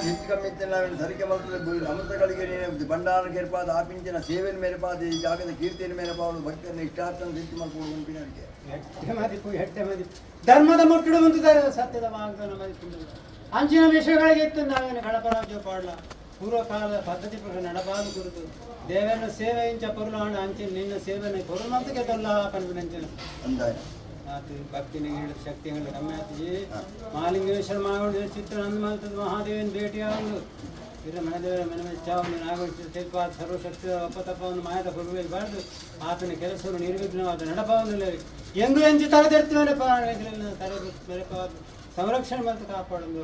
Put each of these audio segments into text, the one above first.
ಹೆಚ್ಚು ಕಮ್ಮಿ ಇತ್ತಿನ ಸರಿಕೆ ಮಲ್ತದೆ. ಅಮೃತ ಗಳಿಗೆ ಭಂಡಾರ ಕೇರ್ಪಾದ ಆಪಿಂಚಿನ ಸೇವೆನ ಮೇರೆಪಾದ ಈ ಜಾಗದ ಕೀರ್ತಿಯ ಮೇರೆಪಾಡು, ಭಕ್ತರನ್ನ ಇಷ್ಟಾರ್ಥನ ಸಿದ್ಧಿ ಮಲ್ಪೋಡು ಪನ್ಪಿನಕ್ಕೆ. ಎಡ್ಡೆ ಮದಿಪು, ಎಡ್ಡೆ ಮದಿಪು. ಧರ್ಮದ ಮುಟ್ಟುಡು ಮುಂದುತ್ತಾರೆ, ಸತ್ಯದ ಮಾರ್ಗನ ಮದಿಪು. ಅಂಚಿನ ವಿಷಯಗಳಿಗೆ ಇತ್ತು ನಾವೇನು ಕಳಪರಾಜ್ಯ ಪಾಡ್ಲ. ಪೂರ್ವಕಾಲದ ಪದ್ಧತಿ ಪ್ರಕಾರ ನಡಪಾದು ಕುರಿತು ದೇವನ ಸೇವೆ ಇಂಚ ಪೊರುಲು ಆಂಡ ಅಂಚಿನ ನಿನ್ನ ಸೇವೆನ ಪೊರುಲು ಮಂತಕ್ಕೆ ತೊಲ್ಲ ಪನ್ಪಿನಂಚಿನ ಅಂದಾಯ. ಆತು ಭಕ್ತಿ ನೀಡಿದ ಶಕ್ತಿಗಳು ಕಮ್ಮಿ ಆತಿಜಿ. ಮಹಾಲಿಂಗೇಶ್ವರ ಮಾಗೊಂಡು ಚಿತ್ರ ನಂದು ಮಲ್ತದ ಮಹಾದೇವನ ಭೇಟಿ ಆವೊಂದು ಇರ ಮನದೇವರ ಮನ ಚಾವನ್ನು ನಾಗೋಡಿ ತೆಲ್ಪಾದ ಸರ್ವಶಕ್ತಿ ಅಪ್ಪ ತಪ್ಪವನ್ನು ಮಾಯದ ಕೊಡುವೆ ಬಾರ್ದು. ಆತನ ಕೆಲಸವನ್ನು ನಿರ್ವಿಘ್ನವಾದ ನಡಪವನ್ನು ಎಂಗು ಎಂಚು ತಲೆ ತೆರ್ತಿವನೆ ತಲೆ ಮೆರೆಪಾದ ಸಂರಕ್ಷಣೆ ಮತ್ತು ಕಾಪಾಡೊಂದು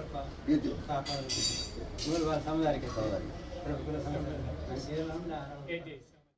ಇದು ಕಾಪಾಡೋದು ಮೂರು ಸಮುದಾಯಕ್ಕೆ ಸಮುದಾಯಕ್ಕೆ. ಪ್ರಭುಕುಲ ಸಮುದಾಯ.